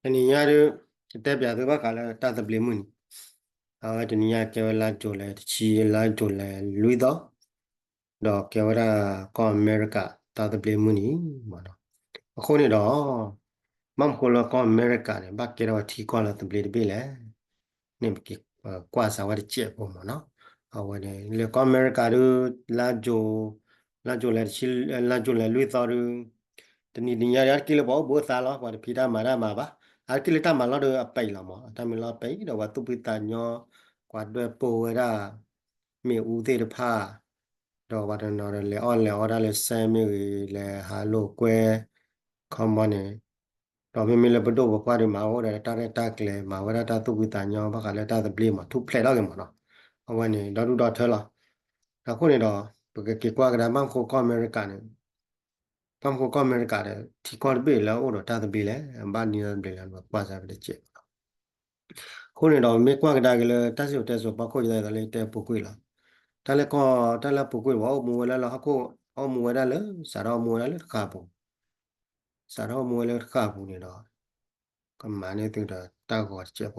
တနံၤညါဒုး ကတဲပၠးသုဘၣ်ဃးလၢတၢ်သဘျ့မုၢ်နံၤ, အဝဲတနံၤညါကဲဝဲလါယူၤလံတဆံ လါယူၤလံလွံၢ်သီ, ဒီးကဲဝဲဒၣ်ကီၢ်အမဲရကၤတၢ်သဘျ့မုၢ်နံၤမ့ၢ်နီၤ. အဃိန့ၣ်ဒီး ဘၣ်မနုၤဃိလၢကီၢ်အမဲရကၤန့ၣ် ဘၣ်ကဲထီၣ်ဝဲထံကီၢ်လၢသဘျ့တဘ့ၣ်လဲၣ်န့ၣ် ပကကွၢ်စးဝဲတစဲးဖိမ့ၢ်နီၤ. အဝဲန့ၣ် လၢကီၢ်အမဲရကၤဒုး လါယူၤ လါယူၤလံတဆံ လါယူၤလံလွံၢ်သီဒုး တနံၤတနံၤညါဒုး အါတက့ၢ်လၢပှၤအိၣ်ဘူးအိၣ်သါလီၤ, ပှၤတဖံးတၢ်မၤတၢ်မၤဘၣ်, အါတက့ၢ်လၢတၢ်မၤလီၢ်ဒုးအပံၤလီၤမး, တၢ်မၤလီၢ်ပံၤဒီးပှၤသူၣ်ဖှံသးညီ, ပှၤဒွဲၣ်ပိာ်ဝဲဒၣ် မ့ၣ်အူသ့ၣ်တဖၣ်, ဒီးပှၤတနီၤဒီးလဲၤအီၣ်လဲၤအီတၢ်လၢစဲမ့ၢ်ဂ့ၤ လဲၤဟးလိာ်ကွဲ ခီမီန့ၣ်, ဒီးမ့မ့ၢ်လၢပဒိၣ်ပပှၢ်ဒုးမၤအိၣ်ဒီးတၢ်ရဲၣ်တၢ်ကျဲၤ မၤဝဲဒၣ်တၢ်သူၣ်ဖှံသးညီဘၣ်ဃးလၢတၢ်သဘျ့မး ထူၣ်ဖျဲးထီၣ်က့ၤမးနီၤ. အဝဲန့ၣ် ဒီဒူၣ်ဒီထၢလီၤ. အဃိန့ၣ်ဒီး ပကက့ၤကွၢ်ကဒါ ဘၣ်မနုၤဃိကီၢ်အမဲရကၤန့ၣ် ဘၣ်မနုၤဃိကီၢ်အမဲရကၤဒီး ထံကီၢ်တဘ့ၣ်လၢအအိၣ်ဒီးတၢ်သဘျ့လဲၣ်, ဘၣ်နံၤတၢ်သဘျ့လဲၣ် ပကွၢ်စးဝဲတစဲးဖိလီၤ. အဃိန့ၣ်ဒီး မ့ၢ်ကွၢ်ကဒါက့ၤလၢတၢ်စံၣ်စိၤတဲစိၤအဖီခိၣ် ယသးလၢယတဲပူၤကွံာ်လီၤ. တၢ်လၢကီၢ် တၢ်လၢပူၤကွံာ် ပှၤအိၣ်မူဝဲဒၣ်လၢဟီၣ်ခိၣ် အိၣ်မူဝဲဒၣ်လၢ စးထီၣ်အိၣ်မူဝဲဒၣ်လၢတဃၣ်ပူၤ, စးထီၣ်အိၣ်မူဝဲလၢတဃၣ်ပူၤန့ၣ်ဒီး ကမၤန့ၢ်သုဒီးတၢ်ဂီၤတစဲးဖိ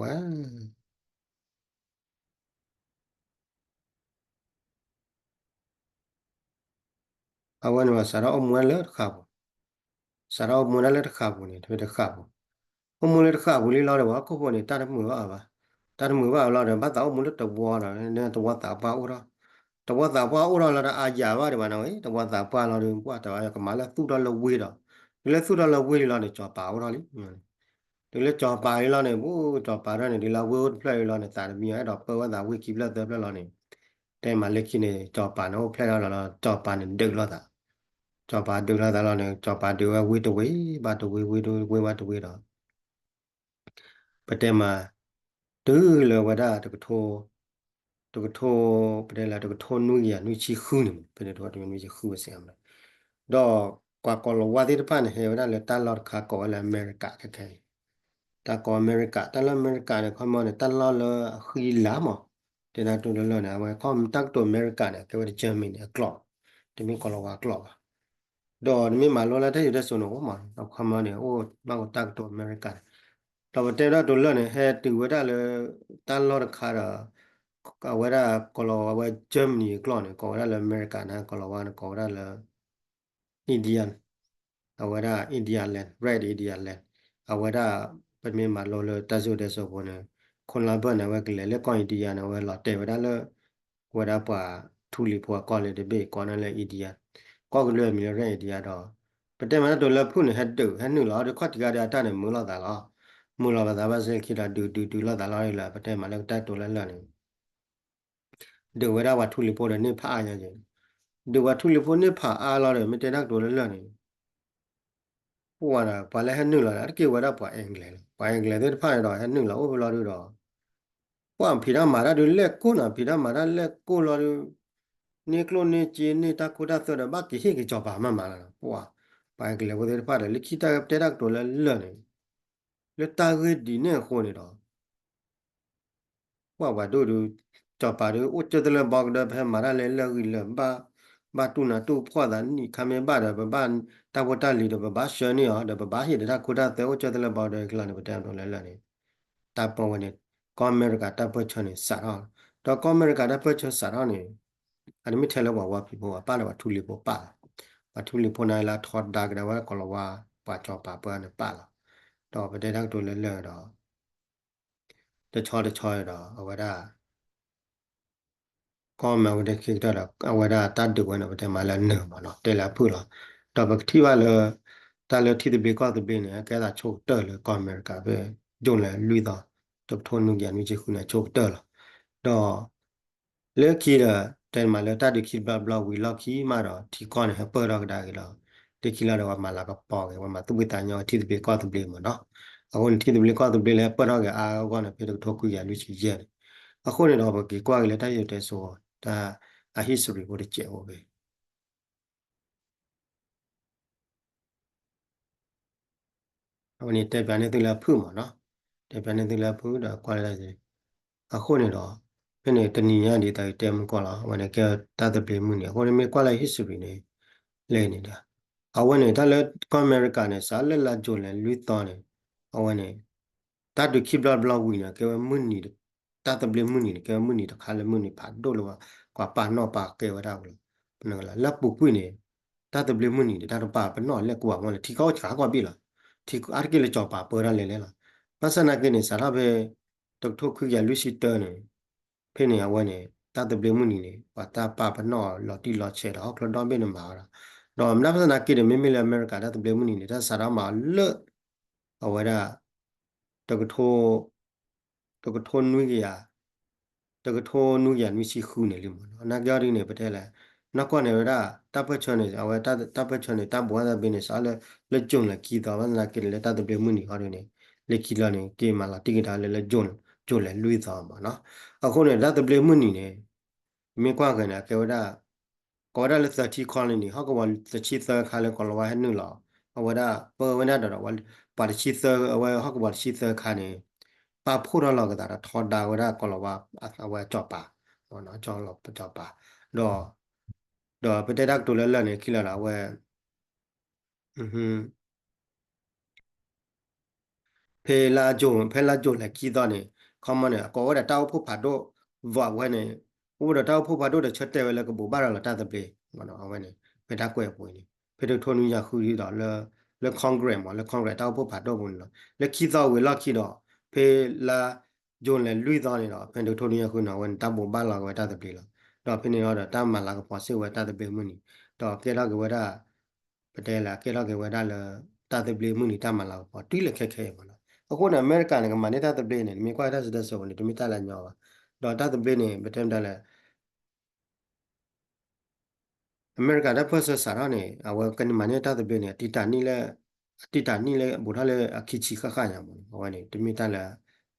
အဝဲန့ၣ် စးထီၣ်အိၣ်မူဝဲလၢတဃၣ်ပူၤ, စးထီၣ်အိၣ်မူဝဲဒၣ်လၢတဃၣ်ပူၤန့ၣ် တမ့ၢ်တဃၣ်ပူၤ, အိၣ်မူလၢတဃၣ်ပူၤလံလီၤဒီး ပှၤဟီၣ်ခိၣ်ဖိန့ၣ် တၢ်တမုာ်ဘၣ်အီၤဘၣ်, တၢ်တမုာ်ဘၣ်အီၤလီၤဒီး ဘၣ်သးအိၣ်မူလၢတဝီဒီး တဝီသးပှၢ်အိၣ်ထီၣ်, တဝီသးပှၢ်အိၣ်ထီၣ်လီၤဒီး အါယၤဘၣ်ဒံးဘၣ်နီၤ, တဝီသးပှၢ်လီၤဒီး ပှၢ်တဝီကမၤလၢသူၣ်ထီၣ်လၢဝ့ၢ်ဒီး, တုၤလၢသူၣ်ထီၣ်လၢဝ့ၢ်လံလီၤန့ၣ် စီၤပၤအိၣ်ထီၣ်လံ တုၤလၢစီၤပၤလံလီၤန့ၣ် ပူၤစီၤပၤထီၣ်န့ၣ် တုၤလၢဝ့ၢ်အိၣ်တဖျၢၣ်လံလီၤန့ၣ် သးတမံအီၤ အဲၣ်ဒိးပၢဝဲသးဝ့ၢ်ခံဖျၢၣ်သၢဖျၢၣ်လီၤန့ၣ်, တဲမးလၢခံန့ၣ် စီၤပၤန့ၣ်အိၣ်ဖျဲၣ်ထီၣ်လီၤလီၤ စီၤပၤန့ၣ်ဒုးလိာ်သး, စီၤပၤဒုးလိာ်သးလီၤန့ၣ် စီၤပၤဒုးဝဲဝ့ၢ်တဝ့ၢ်ဘၣ်တဝ့ၢ် ဝ့ၢ်တဝ့ၢ်ဘၣ်တဝ့ၢ်ဒီး ပတဲမး တုၤလၢဝဲဒၣ်တကထိ တကထိ ပတဲလၢတကထိနွံကယၤနွံဆံဃုန့ၣ် ဖဲန့ၣ်တကထိနွံဆံဃုဝဲစ့ၢ်ကီး, ဒီးပှၤကိးလၤဝါသ့ၣ်တဖၣ်န့ၣ် ဟဲဝဲဒၣ်လၢတၢ်လီၢ်တခါကိးဝဲလၢအမဲရကၤခဲခဲအံၤ, တၢ်ကိးအမဲရကၤ တၢ်လၢအမဲရကၤန့ၣ် ခီမီန့ၣ် တၢ်လီၢ်လၢအဃံလၤမး, တဲဒၣ်တိၢ်လၢလၢၢ်န့ၣ် အဝဲခီမီတၢ်ကတိၤအမဲရကၤန့ၣ် ကဲဝဲဒၣ် Germany န့ၣ် အကျိာ်, တမ့ၢ်ကိးလၤဝါကျိာ်ဘၣ် ဒီးနမ့ၢ်မၤလိလၢတၢ်စံၣ်စိၤတဲစိၤန့ၣ်အိၣ်မး အခီမီန့ၣ် အိၣ်ဘၣ်ကတၢ်ကတိၤအမဲရကၤန့ၣ်, ဒီးပတဲဝဲဒၣ်တိၢ်လၢၢ်န့ၣ် ဟဲတုၤဝဲဒၣ်လၢ တၢ်လီၢ်တခါဒီး အဝဲဒၣ်ကိးလၤဝါဝဲ Germany အကျိာ်န့ၣ် ကိးဝဲဒၣ်လၢအမဲရကၤန့ၣ် ကိးလၤဝါန့ၣ် ကိးဝဲဒၣ်လၢ Indian, အဝဲဒၣ် Indian land, Red Indian land, အဝဲဒၣ် ပမ့ၢ်မၤလိလၢတၢ်စံၣ်စိၤတဲစိၤဖိန့ၣ် Columbus န့ၣ် အဝဲကလဲၤလၢကီၢ် India န့ၣ် အဝဲလီၤတဲာ်ဝဲဒၣ်လၢ ဝဲဒၣ်ပှၤထူလံၤဖိအကီၢ်လၢတဘ့ၣ် ကိးန့ၣ်လၢ India, ကီၢ်ကလုၢ်အမံၤလၢ Red India ဒီး ပတဲမးတၢ်တိၢ်လၢဖုၣ်န့ၣ် ဟဲဒုးဟဲနုာ်လီၤဒီး ခီၣ်ထံးဂၤဒီးအတၢ်န့ၣ် မုာ်လိာ်သးလီၤ, မုာ်လိာ်ပသးဘၣ်စ့ၢ်ကီးဒီး ဒုးဒုးဒုးလိာ်သးလီၤလၢ ပတဲမးလၢကတၢ်တိၢ်လၢလၢၢ်န့ၣ် ဒုးဝဲဒၣ်ပှၤထူလံၤဖိဒီးန့ၢ်ဖးအါညါက့ၤ, ဒုးပှၤထူလံၤဖိန့ၢ်ဖးအါလီၤဒီး မ့ၢ်တဲတၢ်ကတိၤလၢလၢၢ်န့ၣ် ပှၤဒီး ပှၤလၢဟဲနုာ်လီၤန့ၣ် အါတက့ၢ်ဝဲဒၣ်ပှၤအဲၣ်ကျဲၤလီၤ, ပှၤအဲၣ်ကျဲၤသ့ၣ်တဖၣ်န့ၣ်ဒီး ဟဲနုာ်လီၤအိၣ်ဖဲလီၤဒုးဒီး ပှၤဖံးတၢ်မၤတၢ်ဒုးလဲၣ်ကိၢ်နီၤ, ဖံးတၢ်မၤတၢ်လဲၣ်ကိၢ်လီၤဒုး န့ၢ်ကျိၣ်န့ၢ်စ့န့ၢ်တၢ်ခိတၢ်သွဲဒီး ဘၣ်က့ၤဟ့ၣ်က့ၤစီၤပၤမးမးလီၤ, ပှၤ ပှၤအဲၣ်ကျဲၤဖိသ့ၣ်တဖၣ်ဒီး လၢခံတၢ်တဲတၢ်ကတိၤလၢလၢၢ်န့ၣ် လၢတၢ်ဂ့ၢ်ဒ်န့ၣ်အဃိန့ၣ်ဒီး ပှၤပှၤဒိၣ်ဒုး စီၤပၤဒုး အိၣ်ကၢၢ်တလၢဘီကဒၢ ပဟဲမၤတၢ်လၢလၢၢ်ဂံၢ်လၢာ်ဘၣ်, ဘၣ်တူၢ်နးတူၢ်ဖှီၣ်သးနံၣ်ခါမ့ၢ်ဘၣ်ဒီး ပဘၣ်တၢ်ဖိတၢ်လံၤဒီး ပဘၣ်ဆှၢန့ၢ်အီၤ ဒီးပဘၣ်ဟ့ၣ်ဒီးတၢ်ခိတၢ်သွဲအိၣ်ကၢၢ်တလၢဘီကဒၢခံလီၤန့ၣ် ပတဲအဒိးလၢလၢၢ်န့ၣ် တၢ်ပၢဝဲန့ၣ် ကီၢ်အမဲရကၤတၢ်ပၢၢ်ဆၢန့ၣ်စးထီၣ်, ဒီးကီၢ်အမဲရကၤတၢ်ပၢၢ်ဆၢစးထီၣ်န့ၣ် အတမ့ၢ်ထဲလၢပှၤဝါဖံးဖိဘၣ် ပၢ်လၢပှၤထူလံၤဖိပၢ်လီၤ, ပှၤထူလံၤဖိန့ၣ်လၢအထီဒါကဒါဝဲကိးလီၤဝါ ပှၤစီၤပၤပၢန့ၣ်ပၢ်လီၤ, ဒီးပတဲတၢ်ကတိၤလၢလၢၢ်ဒီး တဆီတဆီဒီး အဝဲဒၣ် ကီၢ်အမဲရကၤဝဲဒၣ်ခံကတၢၢ်ဒီး အဝဲဒၣ်တၢ်ဒုးဝဲန့ၣ် ပတဲမးလၢနၢၤမးနီၤ တဲလၢအဖုၣ်လီၤ, ဒီးပကထံၣ်ဘၣ်လၢ တၢ်လၢထံသဘျ့ကီၢ်သဘျ့န့ၣ် ကဲသးဆိကတၢၢ်လၢကီၢ်အမဲရကၤဖဲ ယူၤလံလွံၢ်သီ တကထိနွံကယၤနွံဆံဃုန့ၣ် ဆိကတၢၢ်လီၤ, ဒီး လၢခံဒီး တဲမးလၢတၢ်ဒုးခံတဘျီဘျီဝံၤလီၢ်ခံမးဒီး ထံကီၢ်န့ၣ် ဟဲပၢၢ်ထီၣ်ကဒါက့ၤလီၤ, လၢခံလီၤဒီး ပှၤမၤလၤကပီၤက့ၤ ပှၤမၤသူၣ်ဖှံသးညီထံသဘျ့ကီၢ်သဘျ့မးနီၤ, အဃိန့ၣ် ထံသဘျ့ကီၢ်သဘျ့လၢဟဲပၢၢ်ထီၣ်က့ၤအါအါဂီၢ်ဂီၢ်န့ၣ် ဖဲတကထိခွံကယၤလွံၢ်ဆံယဲၢ်န့ၣ်, အဃိန့ၣ်ဒီး ပက့ၤကွၢ်က့ၤလၢတၢ်စံၣ်စိၤတဲစိၤ တၢ်အ history ဖိတစဲးဖိဖဲ အဝဲန့ၣ်တဲပၠးန့ၢ်သုလၢအဖုၣ်မးနီၤ, တဲပၠးန့ၢ်သုလၢအဖုၣ်ဒီးကွၢ်လၢတၢ်စံၣ်, အဃိန့ၣ်ဒီး ဖဲန့ၣ် တနံၤညါဒ်သိးယတဲမုၢ်ကီၢ်လီၤ, အဝဲန့ၣ်ကဲတၢ်သဘျ့မုၢ်နံၤ, အဃိန့ၣ်မ့ၢ်ကွၢ်လၢ history န့ၣ် လဲၣ်န့ၣ်ဒီး အဝဲန့ၣ် တၢ်လၢကီၢ်အမဲရကၤန့ၣ် စးလၢလါယူၤလံလွံၢ်သီန့ၣ် အဝဲန့ၣ် တၢ်ဒုးခံဘျီတဘျီဝံၤန့ၣ် ကဲဝဲမုၢ်နံၤ တၢ်သဘျ့မုၢ်နံၤန့ၣ် ကဲဝဲမုၢ်နံၤတခါလၢမုၢ်နံၤဖးဒိၣ်လၢ ပှၤပာ်နီၣ်ပာ်ကဲဝဲဒၣ်ဝဲလီၤ. လၢပူၤကွံာ်န့ၣ် တၢ်သဘျ့မုၢ်နံၤန့ၣ် တၢ်တပာ်ပနီၣ်လဲၣ်ကွၢ်မီၢ်လၢ ထံကီၢ်အိၣ်ဆှးကီၢ်ဘ့ၣ်လီၤ. ထံအါတက့ၢ်လၢစီၤပၤပၢတၢ်လဲၤလဲၣ်လီၤ. ဘၣ်ဆၣ်သနာ်က့န့ၣ် စးထီၣ်ဖဲ တကထိခွံကယၤလွံၢ်ဆံတၢန့ၣ် ဖဲန့ၣ်အဝဲန့ၣ် တၢ်သဘျ့မုၢ်နံၤန့ၣ် ပှၤတၢ်ပာ်ပနီၣ်လီၤတံၢ်လီၤဆဲးဒီးဟီၣ်ခိၣ်ဒီဘ့ၣ်န့ၣ်မၤဝဲဒၣ်, ဒီးမ့ၢ်ဘၣ်ဆၣ်သနာ်က့န့ၣ် မ့မ့ၢ်လၢအမဲရကၤတၢ်သဘျ့မုၢ်နံၤန့ၣ် တၢ်စးထီၣ်မၤအီၤလၢ အဝဲဒၣ် တကထိ တကထိနွံကယၤ တကထိနွံကယၤနွံဆံဃုန့ၣ်လံမ့ၢ်နီၤ. နာ်က့အီၤဒ်န့ၣ် ပတဲလဲၣ် နီၢ်ကီၢ်န့ၣ်ဝဲဒၣ် တၢ်ပၢၢ်ဆၢန့ၣ် အဝဲတၢ် တၢ်ပၢၢ်ဆၢန့ၣ် တၢ်ဘိးဘၣ်သဘျ့န့ၣ် စးလၢ လၢ June လၢခံသီ ဘၣ်သနာ်က့န့ၣ် လၢတၢ်သဘျ့မုၢ်နံၤအီၤဒ်န့ၣ် လၢခံလီၤန့ၣ် က့ၤမၤလီၤတံၢ်ကဒါလၢ လၢ June June လၢလွံၢ်သီမ့ၢ်နီၤ. အဃိန့ၣ် တၢ်သဘျ့မုၢ်နံၤန့ၣ် မ့ၢ်ကွၢ်ဂ့ၤန့ၣ် အကဲဝဲဒၣ် ကိးဝဲဒၣ်လၢ thirty colony ဟီၣ်ကဝီၤတဆံသၢခါလၢကိၤလၤဝါဟဲနုာ်လီၤ အဝဲဒၣ်ပၢဝဲဒၣ်ဒီး ပှၤတဆံသၢ အဝဲဟီၣ်ကဝီၤတဆံသၢခါန့ၣ် ပာ်ဖှိၣ်ထီၣ်လီၤကသးဒီးထီဒါဝဲဒၣ်ကိၤလၤဝါ အဝဲစီၤပၤ စီၤပၤ ဒီး ဒီးပတဲတၢ်ကတိၤလၢလၢာ်န့ၣ် ခံလီၤဒီးအဝဲ ဖဲလါ June ဖဲလါ June လၢခံသီန့ၣ် ခီမီန့ၣ် အကိးဝဲဒၣ်တၢ်အိၣ်ဖှိၣ်ဖးဒိၣ် ဝဲန့ၣ် အိၣ်ဒီးတၢ်အိၣ်ဖှိၣ်ဖးဒိၣ်ဒီးဆၢတဲာ်ဝဲလၢကဘိးဘၣ်ရၤလီၤတၢ်သဘျ့ အဝဲန့ၣ် ဖဲတၢ်ကွဲးအပူၤန့ၣ် ဖဲတကထိနွံကယၤဃုဒီးလၢ လၢ Congress မ့ၢ် လၢ Congress တၢ်အိၣ်ဖှိၣ်ဖးဒိၣ်ပူၤန့ၣ်လီၤ. လၢခံသီဝံၤလီၢ်ခံဒီး ဖဲလါ June လၢလွံၢ်သီန့ၣ်ဒီး ဖဲတကထိနွံကယၤဃုန့ၣ် အဝဲန့ၣ် တၢ်ဘိးဘၣ်ရၤလီၤက့ၤဝဲတၢ်သဘျ့လီၤ. ဒီးဖဲန့ၣ်လီၤဒီး တၢ်မၤလၤကပီၤစ့ၢ်ဝဲတၢ်သဘျ့မုၢ်နံၤ ဒီးကဲထီၣ်က့ၤဝဲဒၣ် ပတဲလၢကဲထီၣ်က့ၤဝဲဒၣ်လၢ တၢ်သဘျ့မုၢ်နံၤတၢ်မၤလၤကပီၤ တုၤလၢခဲခဲအံၤမ့ၢ်နီၤ. အဃိန့ၣ် အမဲရကၤန့ၣ် ကမၤန့ၢ်တၢ်သဘျ့န့ၣ် နမ့ၢ်ကွၢ်တၢ်စံးတၢ်စိၤပူၤန့ၣ် တမ့ၢ်တၢ်လၢအညီဘၣ်. ဒီးတၢ်သဘျ့န့ၣ် ပတဲမတၤလဲၣ် အမဲရကၤတၢ်ပၢၢ်ဆၢစးထီၣ်န့ၣ် အဝဲကန့ၢ်မၤန့ၢ်တၢ်သဘျ့န့ၣ် အတံတၢ်နံၣ်လၢ အတံတၢ်နံၣ်လၢဘူးထီၣ်လၢအခံဆံဃၣ်ဃၣ်ညါမ့ၢ်နီၤ. အဝဲန့ၣ် တမ့ၢ်တၢ်လၢ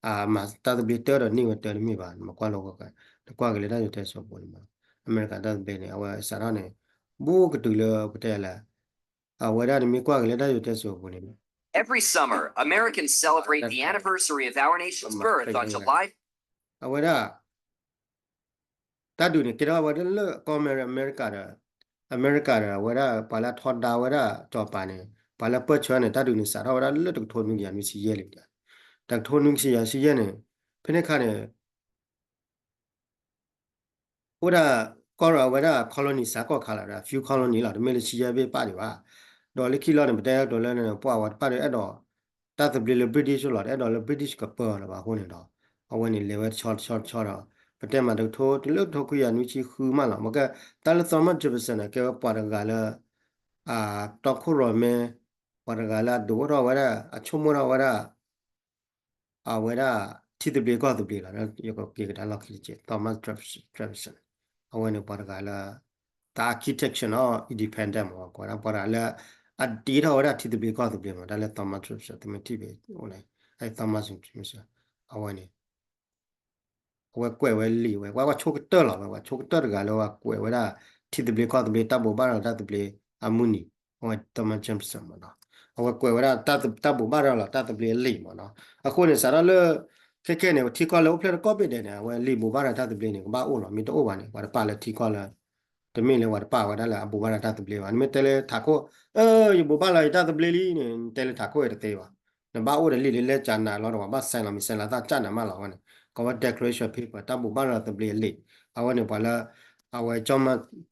အမၤတၢ်သဘျ့တၢဒီးန့ၢ်ဝဲတၢတမ့ၢ်ဘၣ်. နမ့ၢ်ကွၢ်လီၤ နကွၢ်က့ၤလၢတၢ်စံးတၢ်စိၤပူၤန့ၣ်မ့ၢ် အမဲရကၤတၢ်သဘျ့န့ၣ် အဝဲစးထီၣ်န့ၣ် ဘူးကတုၤလၢပတဲလၢ အဝဲဒၣ်နမ့ၢ်ကွၢ်က့ၤလၢတၢ်စံးတၢ်စိၤပူၤန့ၣ် Every summer, Americans celebrate the anniversary of our nation's birth on July အဝဲဒၣ် တၢ်ဒုးန့ၣ် ကဲထီၣ်ဝဲဒၣ်လၢကီၢ်အမဲရကၤဒီး အမဲရကၤဒီး အဝဲဒၣ်ပှၤလၢအထီဒါဝဲဒၣ်စီၤပၤန့ၣ် ပှၤလၢပၢၢ်ဆၢန့ၣ် တၢ်ဒုးန့ၣ် စးထီၣ်ဝဲဒၣ်လၢတကထိနွံကယၤနွံဆံယဲၢ်လံဒီး တကထိနွံကယၤနွံဆံယဲၢ်န့ၣ် ဖဲန့ၣ်အခါန့ၣ် အိၣ်ဒၣ် ကီၢ်ရၤဝဲဒၣ် colony စးကီၢ်ခါလီၤဒီး few colony လီၤ တမ့ၢ်လၢဆံယဲၢ်ဘ့ၣ်ပၣ်ဒံးဘၣ်. ဒီးလၢခံလီၤန့ၣ် ပတဲတၢ်ကတိၤလၢန့ၣ် ပှၤဝဲတဖၣ်ဒီးအဲၣ်ဒိး တၢ်သဘျ့လၢ British လီၤ တအဲၣ်ဒိးလၢ British ကပၢလီၤဘၣ်အဃိန့ၣ်ဒီး အဝဲန့ၣ်လဲၤဝဲတဆီတဆီတဆီဒီး ပတဲမးတကထိ တုၤလၢတကထိခွံကယၤနွံဆံဃုမးလီၤ. မ့ၢ်ကဲ တၢ်လၢ Thomas Jefferson န့ၣ် ကဲဝဲပှၤတဂၤလၢ အတီခိၣ်ရိၣ်မဲ ပှၤတဂၤလၢအဒုးအိၣ်ထီၣ်ဝဲဒၣ် အဆိကမိၣ်ထီၣ်ဝဲဒၣ် အဝဲဒၣ် ထံသဘျ့ကီၢ်သဘျ့လီၤ. ယကက့ၤကဒါလီၢ်ခံတက့ၢ် Thomas Jefferson အဝဲန့ၣ်ပှၤတဂၤလၢ the architect of independence မ့ၢ် ကိးဝဲဒၣ်ပှၤတဂၤလၢ အတ့ထီၣ်ဝဲဒၣ်ထံသဘျ့ကီၢ်သဘျ့မ့ၢ် တၢ်လၢ Thomas Jefferson သုမ့ၢ်ထံၣ်ဘၣ်အိၣ်န့ၣ် Thomas Jefferson အဝဲန့ၣ် အဝဲကွဲးဝဲလံာ်ဝဲ ပှၤဆိကတၢၢ်လီၤဝဲ ပှၤဆိကတၢၢ်တဂၤလၢဝဲကွဲးဝဲဒၣ် ထံသဘျ့ကီၢ်သဘျ့ တၢ်ဘိးဘၣ်ရၤတၢ်သဘျ့အမုၢ်နံၤ အဝဲ Thomas Jefferson မ့ၢ်နီၤ အဝဲကွဲးဝဲဒၣ်တၢ်ဘိးဘၣ်ရၤလီၤတၢ်သဘျ့အလံာ်မ့ၢ်နီၤ အဃိန့ၣ် စးထီၣ်လၢ ခဲခဲန့ၣ် ထံကီၢ်လၢအိၣ်ဖျဲၣ်တကီၢ်ဘ့ၣ်ဒဲးန့ၣ် အဝဲလံာ်ဘိးဘၣ်ရၤတၢ်သဘျ့န့ၣ် ကဘၣ်အိၣ်လီၤ မ့ၢ်တအိၣ်ဘၣ်န့ၣ် ပှၤတပာ်လၢထံကီၢ်လၢ တမ့ၢ်လၢပှၤတပာ်ဝဲဒၣ်လၢအဘိးဘၣ်ရၤတၢ်သဘျ့ဘၣ် နမ့ၢ်တဲလၢထးခိၣ် အၢ ယဘိးဘၣ်ရၤယတၢ်သဘျ့လံန့ၣ် နတဲလၢထးခိၣ်အံၤတသ့ဘၣ် နဘၣ်အိၣ်ဒီးလံာ်လၢလဲၤကၠးနၤလီၤဒီး ပှၤဘၣ်ဆဲးလီၤမံၤဆဲးလီၤသၣ်ကၠးနၤမးလီၤဝဲန့ၣ် ကိးဝဲ declaration paper တၢ်ဘိးဘၣ်ရၤသဘျ့အလံာ် အဝဲန့ၣ်ပှၤလၢ အဝဲ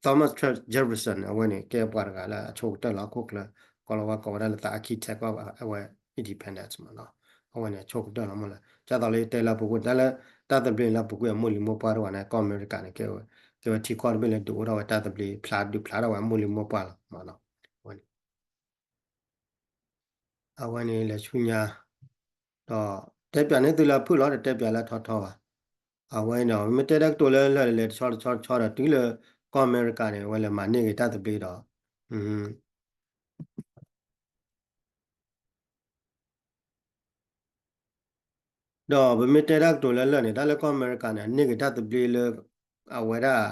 Thomas Jefferson အဝဲန့ၣ် ကဲပှၤတဂၤလၢအဆိကတၢၢ်လီၤဟီၣ်ခိၣ်ချၢ ကိးလီၤဝဲကိးဝဲဒၣ်လၢ the architect အဝဲ independence မ့ၢ်နီၤ အဝဲန့ၣ်ဆိကတၢၢ်လီၤမ့ၢ်လၢ ဒ်သိးလၢယတဲလၢအပူၤကွံာ် တၢ်လၢတၢ်သဘျ့လၢအပူၤကွံာ်အမိၢ်လံၤမိၢ်ပှၢ်တအိၣ်ဘၣ်န့ၣ် ကီၢ်အမဲရကၤန့ၣ် ကဲဝဲ ကဲဝဲထံကီၢ်တဘ့ၣ်လၢဒုးအိၣ်ထီၣ်ဝဲတၢ်သဘျ့ ဖျါဒုးဖျါထီၣ်ဝဲအမိၢ်လံၤမိၢ်ပှၢ်လီၤမ့ၢ်နီၤ အဝဲန့ၣ် အဝဲန့ၣ်လဲၤဆူညါ ဒီးတဲပၠးန့ၢ်သုလၢအဖုၣ်လီၤ တတဲပၠးလၢအထီထီဘၣ် အဝဲန့ၣ်ဒီး မ့ၢ်တဲတၢ်ကတိၤလၢလၢာ်လဲၤတဆီတဆီတဆီဒီး တုၤလၢကီၢ်အမဲရကၤန့ၣ် အဝဲလဲၤမၤန့ၢ်က့ၤတၢ်သဘျ့ဒီး ဒီးပမ့ၢ်တဲတၢ်ကတိၤလၢလၢာ်န့ၣ် တၢ်လၢကီၢ်အမဲရကၤန့ၣ် အန့ၢ်က့ၤတၢ်သဘျ့လၢ အဝဲဒၣ်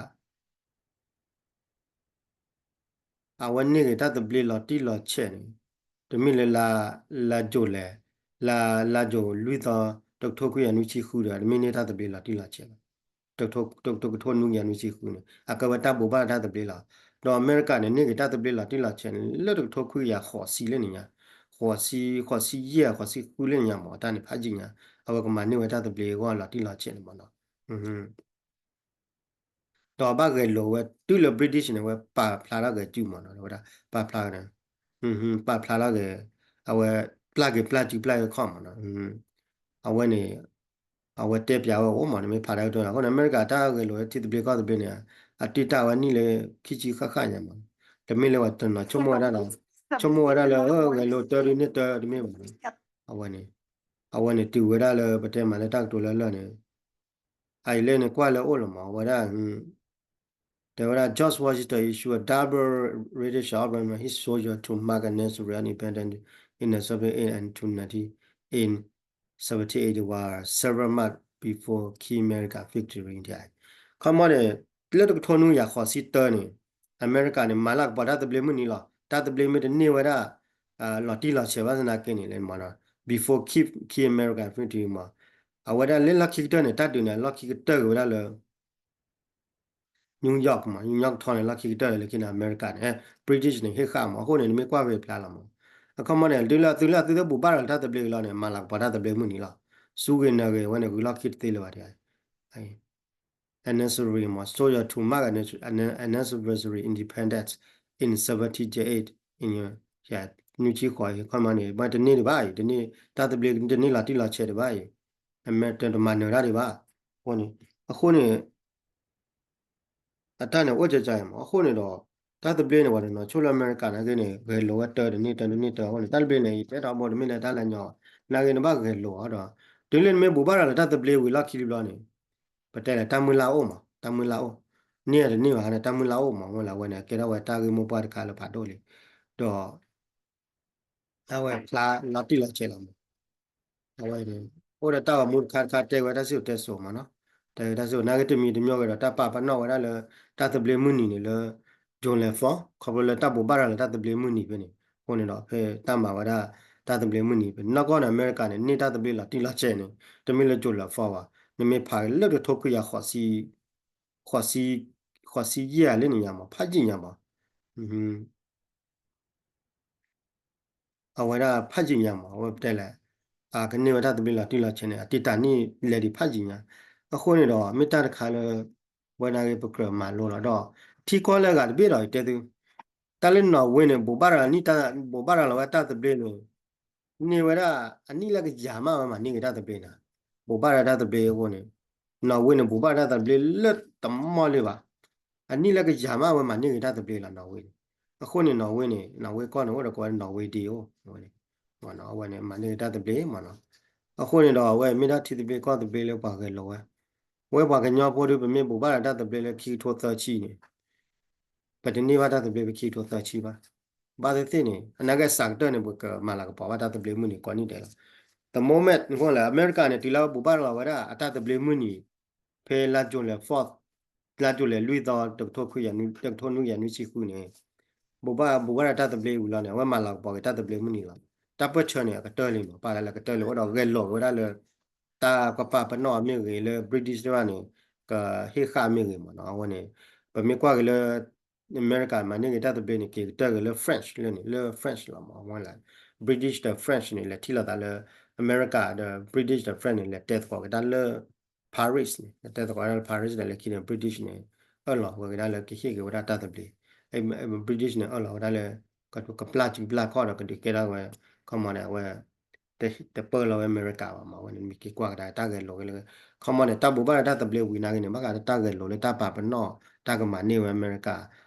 အဝဲန့ၢ်က့ၤတၢ်သဘျ့လီၤတံၢ်လီၤဆဲးန့ၣ် တမ့ၢ်လၢ လါ လါယူၤလဲၣ် လါ လါယူၤလွံၢ်သီ တကထိခွံကယၤနွံဆံဃုဒီး တမ့ၢ်န့ၢ်တၢ်သဘျ့လီၤတံၢ်လီၤဆဲးဘၣ် တကထိနွံကယၤနွံဆံဃုန့ၣ် အကဲဝဲတၢ်ဘိးဘၣ်ရၤတၢ်သဘျ့လီၤ. ဒီးအမဲရကၤန့ၣ် န့ၢ်က့ၤတၢ်သဘျ့လီၤတံၢ်လီၤဆဲးန့ၣ် လၢတကထိခွံကယၤဃိးဆံလၢန့ၣ်ညါ, ဃ ဃိးဆံ, ဃိးဆံယဲၢ် ဃိးဆံဃုလၢညါမး တၢ်န့ၣ်ဖးယံာ်ညါ, အဝဲကမၤန့ၢ်ဝဲတၢ်သဘျ့အဂီၢ်လီၤတံၢ်လီၤဆဲးန့ၣ်မးနီၤ. ဒီးဘၣ်ဂဲၤလိာ်ဝဲ တုၤလၢ British န့ၣ် အဝဲပာ်ဖျါထီၣ်ဂဲၤစုမးနီၤ, အဝဲဒၣ်ပာ်ဖျါဂဲၤ, ပာ်ဖျါထီၣ်ဂဲၤ, အဝဲပျၢ်က့ၤပျၢ်စုပျၢ်ဂဲၤခီၣ်မးနီၤ. အဝဲန့ၣ် အဝဲတဲပျးဝဲအိၣ်မး နမ့ၢ်ဖးတၢ်ကတိၤနီၤ. အဃိန့ၣ် အမဲရကၤတၢ်ဂဲၤလိာ်ဝဲထံသဘျ့ကီၢ်သဘျ့န့ၣ် အတံၢ်တၢ်ဝဲနံၣ်လၢခံဆံဃၣ်ဃၣ်ညါမး, တမ့ၢ်လၢပှၤတနီၤဆိကမိၣ်ဝဲဒၣ်လၢ, ဆိကမိၣ်ဝဲဒၣ်လၢ ဂဲၤလိာ်တၢ်ဒုးန့ၢ်တၢ်တမ့ၢ်မး, အဝဲန့ၣ်, အဝဲန့ၣ်တုၤဝဲဒၣ်လၢပတဲမးလၢတၢ်ကတိၤလၢလၢ်န့ၣ် အအံၤလၢန့ၣ်ကွၢ်လၢအိၣ်လီၤမး အဝဲဒၣ် တဲဝဲဒၣ် George Washington issued a double rated shot of his soldier to mark anniversary of independence in the seventeen eighty-eight and to nineteen in seventeen eighty-one, several months before key American victory in the ခီမီန့ၣ် လၢတကထိနွံကယၤဃိးဆံတၢန့ၣ် အမဲရကၤန့ၣ် မၤလၤကပီၤတၢ်သဘျ့မုၢ်နံၤလီၤ. တၢ်သဘျ့မ့ၢ်တန့ၢ်ဝဲဒၣ် လီၤတံၢ်လီၤဆဲးဘၣ်သနာ်က့န့ၣ် လဲၤမးနီၤ before key, key American victory မး အဝဲဒၣ်လၢလီၢ်ခံကတၢၢ်န့ၣ် တၢ်ဒုးန့ၣ် လီၢ်ခံကတၢၢ်ဂ့ၤဝဲဒၣ်လၢ New York မး New York ထီန့ၣ် လီၢ်ခံကတၢၢ်လၢခံန့ၣ် အမဲရကၤန့ၣ် British န့ၣ် ဟ့ၣ်ဃာ်မး အဃိန့ၣ် နမ့ၢ်ကွၢ်ဂ့ၤဖျါလီၤမး. အခီမီန့ၣ် တုၤလၢအသုလၢအသုသ့ၣ်ဘူၣ်ဘၣ်ရၤလၢတၢ်သဘျ့ကလီၤန့ၣ် မၤလၤကပီၤတၢ်သဘျ့မုၢ်နံၤလီၤ. စူဂ့ၤနၤဂ့ၤ အဝဲန့ၣ်ဂုၤလီၢ်ခံတသ့လၢၤဘၣ် anniversary မး soldier to mark anniversary independence in seventeen eighty-eight နွံဆံဃိးအံၤ ခီမီန့ၣ် ဘၣ်တန့ၢ်ဒံးဘၣ်အံၤ တန့ၢ် တၢ်သဘျ့တန့ၢ်လီၤတံၢ်လီၤဆဲးဒံးဘၣ်အံၤ အမဲတမၤနၢၤတၢ်ဒံးဘၣ်. အဃိန့ၣ် အဃိန့ၣ် အတၢ်န့ၣ်အိၣ်ကကမး အဃိန့ၣ်ဒီး တၢ်သဘျ့န့ၣ် ပှၤတနီၤဆိၣ်လၢအမဲရကၤနာ်က့န့ၣ် ဂဲၤလိာ်ဝဲတၢ်တန့ၢ်တၢ်တန့ၢ်တၢ်အဃိန့ၣ် တၢ်သဘျ့န့ၣ် ယတဲထီဘိတမ့ၢ်လၢတၢ်လၢညီ နာ်က့န့ၣ်ဘၣ်ဂဲၤလိာ်အီၤဒီး တုၤလၢနမ့ၢ်ဘူၣ်ဘၣ်ရၤလၢတၢ်သဘျ့ဝံၤလီၢ်ခံတဘျီန့ၣ် ပတဲလၢတၢ်မုၢ်လၢ်အိၣ်မး တၢ်မုၢ်လၢ်အိၣ် န့ၢ်တန့ၢ်ဘၣ်န့ၣ် တၢ်မုၢ်လၢ်အိၣ်မး ဝဲလၢအဝဲန့ၣ် ကဲထီၣ်ဝဲတၢ်ဂ့ၢ်မိၢ်ပှၢ်တခါလၢဖးဒိၣ်လံ ဒီး အဝဲဖျါလီၤတံၢ်လီၤဆဲးလီၤမး အဝဲန့ၣ် အိၣ်ဒီးတၢ်ဂီၤမူတခါတခါတဲဝဲတၢ်စံၣ်စိၤတဲစိၤမးနီၤ တဲဝဲတၢ်စံၣ်စိၤ နာ်က့တမံၤတမံၤဂ့ၤဒီး တၢ်ပာ်ပနီၣ်ဝဲဒၣ်လၢ တၢ်သဘျ့မုၢ်နံၤန့ၣ်လၢ July four ခီဖျိလၢတၢ်ဘူၣ်ဘၣ်ရၤလၢတၢ်သဘျ့မုၢ်နံၤဖဲန့ၣ် အဃိန့ၣ်ဒီး ဖဲတၢ်မၤဝဲဒၣ် တၢ်သဘျ့မုၢ်နံၤဖဲ နီၢ်ကီၢ်န့ၣ် အမဲရကၤန့ၣ် န့ၢ်တၢ်သဘျ့လီၤတံၢ်လီၤဆဲးန့ၣ် တမ့ၢ်လၢ July four ဘၣ် နမ့ၢ်ဖးလၢတကထိခွံကယၤ ဃိးဆံ ဃိးဆံယဲၢ်လၢန့ၣ်ညါမး ဖးယံာ်ညါမး အဝဲဒၣ်ဖးယံာ်ညါမး အဝဲပတဲလဲၣ် အကန့ၢ်ဝဲတၢ်သဘျ့လီၤတံၢ်လီၤဆဲးန့ၣ် အတံၢ်တၢ်န့ၣ်လဲၤဒံးဖးယံာ်ညါ အဃိန့ၣ်ဒီး မ့ၢ်တၢ်တခါလၢ ဝဲနာ်က့ပကြၢးမၤလိလီၤဒီး ထံကီၢ်လၢအဂၤတဘ့ၣ်ဒီး ယတဲသု တၢ်လၢနီၣ်ဝ့န့ၣ် ဘူၣ်ဘၣ်ရၤနံၣ်တၢ် ဘူၣ်ဘၣ်ရၤလီၤဝဲတၢ်သဘျ့န့ၣ် န့ၢ်ဝဲဒၣ် အနံၣ်လၢကယၤမးဝဲမၤန့ၢ်က့ၤတၢ်သဘျ့န့ၣ် ဘူၣ်ဘၣ်ရၤတၢ်သဘျ့အဃိန့ၣ် နီၣ်ဝ့န့ၣ် ဘူၣ်ဘၣ်ရၤတၢ်သဘျ့လၢတမီၢ်လၢၤဘၣ် အနံၣ်လၢကယၤမးဝဲမၤန့ၢ်က့ၤတၢ်သဘျ့လီၤ နီၣ်ဝ့န့ၣ် အဃိန့ၣ် နီၣ်ဝ့န့ၣ် နီၣ်ဝ့ကီၢ်န့ၣ် အိၣ်ဒီးကိးဝဲ နီၣ်ဝ့ဒ့အိၣ် အဝဲန့ၣ် မၤန့ၢ်က့ၤတၢ်သဘျ့မးနီၤ အဃိန့ၣ်ဒီး အဝဲမ့ၢ်ဒၣ်ထံသဘျ့ကီၢ်သဘျ့လၢပှၤဂဲၤလိာ်ဝဲ ဝဲပှၤကညီဖိဒီး ပမ့ၢ်ဘူၣ်ဘၣ်ရၤတၢ်သဘျ့လၢခံကထိသၢဆံန့ၣ် ပတန့ၢ်ဘၣ်တၢ်သဘျ့ဖဲခံကထိသၢဆံဘၣ်. ဘၣ်သ့ၣ်သ့ၣ်န့ၣ် အနာ်က့စးကတၢၢ်န့ၣ် ပကမၤလၤကပီၤဘၣ်တၢ်သဘျ့မုၢ်နံၤကိးနံၣ်ဒဲးလီၤ. The moment အဃိလၢ အမဲရကၤန့ၣ် တုၤလၢဝဲဘူၣ်ဘၣ်ရၤလီၤဝဲဒၣ်အတၢ်သဘျ့မုၢ်နံၤ ဖဲလါ July fourth လါ July လွံၢ်သီ တကထိခွံကယၤနွံဆံဃုန့ၣ် ဘူၣ်ဘၣ် ဘူၣ်ဘၣ်ရၤတၢ်သဘျ့ဝံၤလီၤန့ၣ် အဝဲမၤလၤကပီၤက့ၤတၢ်သဘျ့မုၢ်နံၤလီၤ. တၢ်ပၢၢ်ဆၢန့ၣ် အကတၢၢ်လံမး ပာ်လၢလၢကတၢၢ်လံ အိၣ်ဒီးဂဲၤလိာ်က့ၤဝဲဒၣ်လၢ တၢ်ကပာ်ပနီၣ်အမ့ၢ်ဂ့ၤ လၢ British တဖၣ်န့ၣ် ကဟ့ၣ်ဃာ်မ့ၢ်ဂ့ၤမးနီၤ. အဝဲန့ၣ် ပမ့ၢ်ကွၢ်က့ၤလၢ အမဲရကၤမၤန့ၢ်က့ၤတၢ်သဘျ့န့ၣ် က့ၤကတၢၢ်က့ၤလၢ French လၢန့ၣ် လၢ French လီၤမး အဝဲလၢ British ဒီး French န့ၣ် လဲၤထံၣ်လိာ်သးလၢ အမဲရကၤဒီး British ဒီး French န့ၣ် လဲၤတဲသကိးက့ၤတၢ်လၢ Paris န့ၣ် လဲၤတဲသကိးတၢ်လၢ Paris ဒီးလၢခံန့ၣ် British န့ၣ် အၢၣ်လီၤဝဲက့ၤဒၣ်လၢကဟ့ၣ်က့ၤဝဲဒၣ်တၢ်သဘျ့ British န့ၣ် အၢၣ်လီၤဝဲဒၣ်လၢ ကပျၢ်စုပျၢ်ခီၣ်ဒီးကဒုးကဲထီၣ်ဝဲ ခီမီန့ၣ် အဝဲ တပၢၢ်လီၤဝဲအမဲရကၤဘၣ်မး အဝဲန့ၣ်မ့ၢ်က့ၤကွၢ်ကဒါတၢ်ဂဲၤလိာ်က့ၤလၢ ခီမီန့ၣ် တၢ်ဘူၣ်ဘၣ်ရၤတၢ်သဘျ့ဝံၤနာ်က့န့ၣ် ဘၣ်ဃးလၢတၢ်ဂဲၤလိာ်လၢတၢ်ပာ်ပနီၣ် တၢ်ကမၤန့ၢ်ဝဲအမဲရကၤ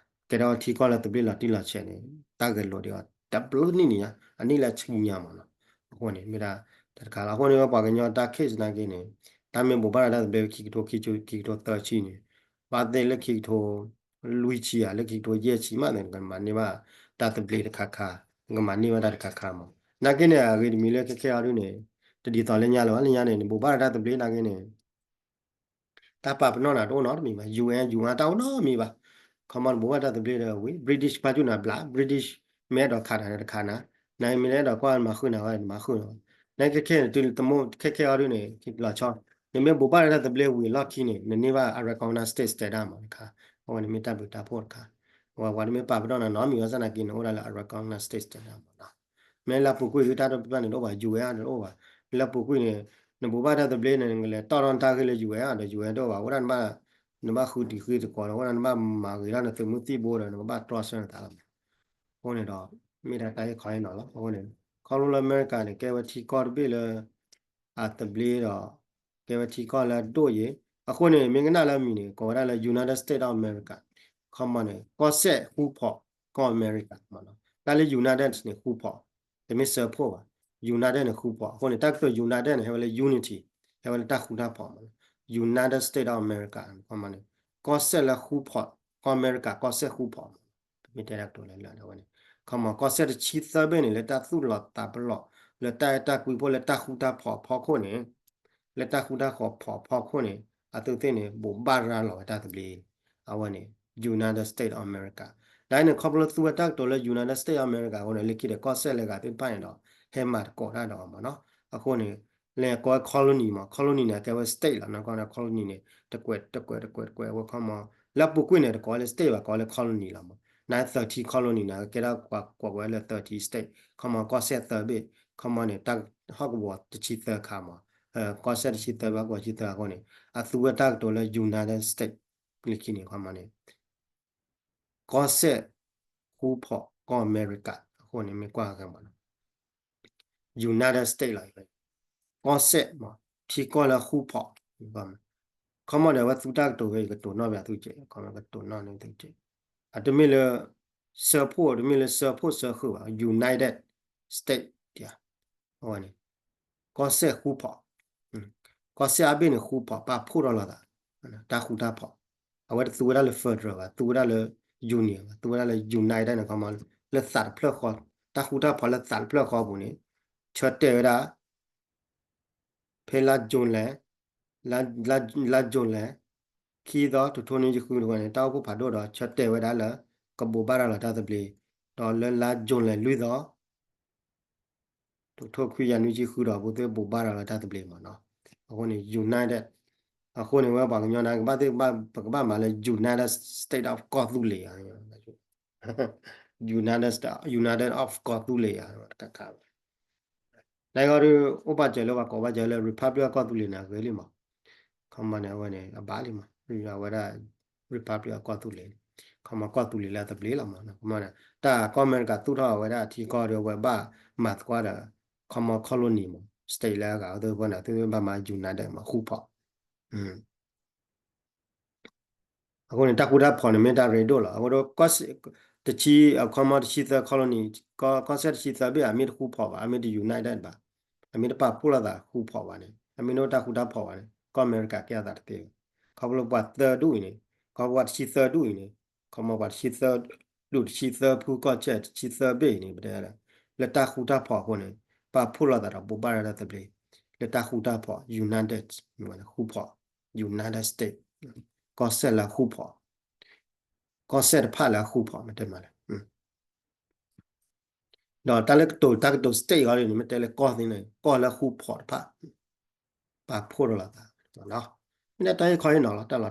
ကဲထီၣ်ထံကီၢ်လၢသဘျ့လီၤတံၢ်လီၤဆဲးန့ၣ် တၢ်ဂဲၤလိာ်ဒံးအီၤ တဘျီနံၣ်န့ၣ်ညါ အနံၣ်လၢဆံညါမးနီၤ. အဃိန့ၣ် မ့ၢ်ဒၣ်တၢ်တခါလီၤ. အဃိန့ၣ် ပှၤကညီတၢ် case နာ်က့န့ၣ် တၢ်မ့ၢ်ဘူၣ်ဘၣ်ရၤတၢ်သဘျ့ခံကထိခံဆံ ခံကထိသၢဆံန့ၣ် ဘၣ်သ့ၣ်လၢခံကထိ လွံၢ်ဆံဧါ လၢခံကထိယဲၢ်ဆံမးသ့ၣ် ကမၤန့ၢ်ဘၣ်တၢ်သဘျ့တခါခါ ကမၤန့ၢ်ဘၣ်တၢ်တခါခါမး နာ်က့န့ၣ် အဂ့ၢ်တမံၤလၢခဲခဲအံၤဒ်န့ၣ် တဒ်သိးလၢညါလၢၤဘၣ် လၢညါန့ၣ် နဘူၣ်ဘၣ်ရၤတၢ်သဘျ့နာ်က့န့ၣ် တၢ်ပာ်ပနီၣ်နၤတအိၣ်နီတမံၤဘၣ် ယူၣ်အၣ် ယူၣ်အၣ် တၢ်အိၣ်နီတမံၤဘၣ် ခီမီနဘူၣ်ဘၣ်တၢ်သဘျ့ဒီးဝံၤ British ပာ်ကူၣ်နၤဘျါ British မ့ၢ်အဲၣ်ဒိးခးနၤတခးနၤ နမ့ၢ်အဲၣ်ဒိးကွၢ်မၤဃုာ်နၤဝဲ နမၤဃုာ်နၤ နကဲခဲန့ၣ် တုၤသမူခဲခဲအံၤဒ်န့ၣ် လီၤဆီ နမ့ၢ်ဘူၣ်ဘၣ်တၢ်သဘျ့ဝံၤလီၢ်ခံန့ၣ် နန့ၢ်ဘၣ် unrecognized state တဲဒၣ်မးတခါ အဝဲန့ၣ်မ့ၢ်တၢ်ဘျုးတၢ်ဖှိၣ်တခါ အဝဲပှၤတမ့ၢ်ပာ်ပနီၣ်နၤနီတမံၤဘၣ်ဆၣ်နာ်က့ နအိၣ်ဒၣ်လၢ unrecognized state တဲဒၣ်မးနီၤ မ့ၢ်လၢအပူၤကွံာ်သုတၢ်တပျၢ်န့ၣ်တအိၣ်ဘၣ် ယူၢ်ဝဲအါတအိၣ်ဘၣ်. လၢအပူၤကွံာ်န့ၣ် နဘိးဘၣ်တၢ်သဘျ့န့ၣ် နကလဲၤတီၢ်ထီၣ်နတၢ်ဂ့ၢ်လၢယူၢ်ဝဲအါဒီး ယူၢ်ဝဲတအိၣ်ဘၣ်. အဃိဒၣ်နဘၣ် နဘၣ်ဃုတံၤဃ့တကိးဒီး အဃိဒၣ်နဘၣ်မၤဂ့ၤထီၣ်နသုးမုၢ်သံၣ်ဘိဒီး နကဘၣ်တြီဆၢနသးလီၤ. အဃိန့ၣ်ဒီး မ့ၢ်ဒၣ်တၢ်ဟ့ၣ်ခီဟ့ၣ်နီၤလီၤ. အဃိန့ၣ် ခီဖျိလၢအမဲရကၤန့ၣ် ကဲဝဲထံကီၢ်တဘ့ၣ်လၢ အသဘျ့ဒီး ကဲဝဲထံကီၢ်လၢအဒိၣ်ယံၤ. အဃိန့ၣ် မ့ၢ်ကနၣ်လၢအမံၤန့ၣ် ကိးဝဲဒၣ်လၢ United States of America. ခီမီန့ၣ် ကီၢ်စဲၣ်ဃူဖီၣ်ကီၢ်အမဲရကၤမးနီၤ. တၢ်လၢ United န့ၣ် ဃူဖီၣ်, တမ့ၢ်စၢဖှိၣ်ဘၣ်. United န့ၣ် ဃူဖီၣ်. အဃိန့ၣ် တၢ်ကတိၤ United န့ၣ် ဟဲဝဲလၢ unity, ဟဲဝဲလၢတၢ်ဃူတၢ်ဖီၣ်မးနီၤ. United States of America ခီမီန့ၣ် ကီၢ်စဲၣ်လၢဃူဖီၣ်, ကီၢ်အမဲရကၤ ကီၢ်စဲၣ်ဃူဖီၣ်မးနီၤ. ပမ့ၢ်တဲတၢ်ကတိၤလၢလၢအဝဲန့ၣ် ခီမီ ကီၢ်စဲၣ်တဆံသၢဘ့ၣ်န့ၣ် လၢတၢ်သူၣ်လီၤသးပလီၢ် လၢတၢ်အဲၣ်တၢ်ကွံဖိ လၢတၢ်ဃူတၢ်ဖီၣ်အဖီခိၣ်န့ၣ်, လၢတၢ်ဃူတၢ်ဖီၣ်အဖီခိၣ်န့ၣ် အသုသ့ၣ်န့ၣ် ဘိးဘၣ်ရၤလီၤဝဲတၢ်သဘျ့, အဝဲန့ၣ် United States of America. ဒ်န့ၣ် ခီဖျိသူဝဲတၢ်ကတိၤလၢ United States of America အဃိန့ၣ် လၢခံဒီးကီၢ်စဲၣ်လၢအဂၤသ့ၣ်တဖၣ်န့ၣ်ဒီး ဟဲမၤသကိးတၢ်ဒီးအီၤမးနီၤ. အဃိန့ၣ် လဲၤကိးဝဲ colony မး, colony န့ၣ် ကဲဝဲ state လီၤ. နကီၢ်န့ၣ် colony န့ၣ် တကွဲးတကွဲးတကွဲးတကွဲး အဝဲခီမီ လၢအပူၤကွံာ်န့ၣ် တကိးဝဲလၢ state ဘၣ်, ကိးဝဲလၢ colony လီၤမး. နသၢထံ colony န့ၣ် ကဲဒၣ်ကွၢ်ကွဲးဝဲလၢသၢထံ state. ခီမီ ကီၢ်စဲၣ်သၢဘ့ၣ်, ခီမီန့ၣ် တၢ်ဟီၣ်ကဝီၤတဆံသၢခါမး, ကီၢ်စဲၣ်တဆံသၢဘ့ၣ် ဟီၣ်ကဝီၤတဆံသၢအဃိန့ၣ် အသူဝဲတၢ်ကတိၤလၢ United States လၢခံန့ၣ် ခီမီန့ၣ် ကီၢ်စဲၣ်ဃူဖီၣ်ကီၢ်အမဲရကၤ အဃိန့ၣ် မ့ၢ်ကွၢ်ဂ့ၤမးနီၤ United States လီၤ. ကီၢ်စဲၣ်မး ထံကီၢ်လၢဃူဖီၣ်, ခီမီဒီး အဝဲသူတၢ်ကတိၤဝဲ ယကတိၤနီၣ်ဘၣ်သုကဲး, ကတိၤနီၣ်န့ၣ်သုကဲး, အတမ့ၢ်လၢ စၢဖှိၣ်, တမ့ၢ်လၢစၢဖှိၣ်စၢဃုာ်ဘၣ်, United States အဝဲန့ၣ် ကီၢ်စဲၣ်ဃူဖီၣ်, ကီၢ်စဲၣ်အါဘ့ၣ်န့ၣ် ဃူဖီၣ် ပာ်ဖှိၣ်ထီၣ်လိာ်သး, တၢ်ဃူတၢ်ဖီၣ်, အဝဲတသူဝဲဒၣ်လၢ federal ဘၣ်, သူဝဲဒၣ်လၢ union ဘၣ်, သူဝဲဒၣ်လၢ united န့ၣ် ခီမီ လၢသးတဖျၢၣ်ဃီ, တၢ်ဃူတၢ်ဖီၣ်လၢသးတဖျၢၣ်ဃီအပူၤန့ၣ် ဆၢတဲာ်ဝဲဒၣ် ဖဲလါ June လဲၣ်, လါ June လဲၣ်, ခံသီ တထိနွံဆံဃုတဝဲန့ၣ် တၢ်အိၣ်ဖှိၣ်ဖးဒိၣ်ဒီး ဆၢတဲာ်ဝဲဒၣ်လၢ ကဘိးဘၣ်ရၤလီၤတၢ်သဘျ့, ဒီးလၢလါ June လဲၣ် လွံၢ်သီ တထိခွံကယၤနွံဆံဃုဒီး အပူၤသ့ၣ်ဘိးဘၣ်ရၤလီၤတၢ်သဘျ့မးနီၤ. အဃိန့ၣ် united, အဃိန့ၣ် ဝဲပှၤကညီန့ၣ် ကဘၣ်သ့ၣ် ပကဘၣ်မၤလၢ United States of ကီၢ်သူလ့ၤဧါ United, United of ကီၢ်သူလ့ၤဧါ တခါခါ နဂီၢ်ဒုး အိၣ်ဘၣ်စၢၤလၢပှၤကိးဘၣ်စၢၤလၢ Republic အကီၢ်သူလ့ၤန့ၣ် အဂ့ၤလံမး, ခီမီန့ၣ် အဝဲန့ၣ် အဘၣ်လံမး, အဝဲဒၣ် Republic အကီၢ်သူလ့ၤ, ခီမီကီၢ်သူလ့ၤလၢအသဘျ့လီၤမး, ခီမီန့ၣ် တၢ်ကီၢ်အမဲရကၤသူၣ်ထီၣ်အဝဲဒၣ်ထံကီၢ်ဒီး အဝဲဘၣ်မၤသကွၢ်ဒီး ခီမီ colony မး state လၢအဂၤ အဝဲသ့ၣ်ဘၣ်မၤ united မး ဃူဖီၣ် အဃိန့ၣ် တၢ်ဃူတၢ်ဖီၣ်န့ၣ် မ့ၢ်တၢ်ရ့ဒိၣ်လီၤ. အဃိဒီး တဆံ အခီမီတဆံသၢ colony, ကီၢ်စဲၣ်တဆံသၢဘ့ၣ် အမ့ၢ်တဃူဖီၣ်ဘၣ်, အမ့ၢ်တ united ဘၣ်, အမ့ၢ်တပာ်ဖှိၣ်လိာ်သးဃူဖီၣ်ဘၣ်န့ၣ်, အမ့ၢ်တအိၣ်တၢ်ဃူတၢ်ဖီၣ်ဘၣ်န့ၣ် ကီၢ်အမဲရကၤကဲအသးတသ့ဘၣ်. ခီဖျိပှၤသၢဒူၣ်အံၤန့ၣ်, ခီဖျိပှၤတဆံသၢဒူၣ်အံၤန့ၣ်, ခီမီပှၤတဆံသၢဒူၣ် တဆံသၢဖုကီၢ်စဲၣ် တဆံသၢဘ့ၣ်အံၤန့ၣ် ပတဲလၢ လၢတၢ်ဃူတၢ်ဖီၣ်အဃိန့ၣ် ပာ်ဖှိၣ်လိာ်သးဒီးဘိးဘၣ်ရၤတၢ်သဘျ့ လၢတၢ်ဃူတၢ်ဖီၣ် united ဃူဖီၣ် United States, ကီၢ်စဲၣ်လၢအဃူဖီၣ်, ကီၢ်စဲၣ်တဖၣ်လၢအဃူဖီၣ် မ့ၢ်တဲမးလဲၣ်. ဒီးတၢ်လၢကတိၤ တၢ်ကတိၤ state အံၤန့ၣ် မ့ၢ်တဲလၢကီၢ်သ့ၣ်န့ၣ် ကီၢ်လၢအဃူဖီၣ်တဖၣ် ပာ်ဖှိၣ်ထီၣ်လိာ်သး, မ့ၢ်ဒၣ်တၢ်ဟ့ၣ်ခီဟ့ၣ်နီၤ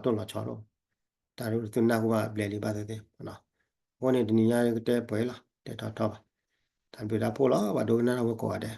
လီၤ, တၢ်လီၤတိၢ်လီၤဆီဒိၣ်, တၢ်ဒုးသုနၢ်ဟူဘၣ်ဘျဲၣ်လံဘၣ်သ့ၣ်သ့ၣ်, အဃိန့ၣ် တနံၤညါကတဲပှဲၤလီၤ, တဲထီၣ်ထီၣ်ဘၣ်, တၢ်ဘျုးတၢ်ဖှိၣ်လီၤ, ပှၤဒိကနၣ်ထီၣ်ဝဲကိးဂၤဒဲး,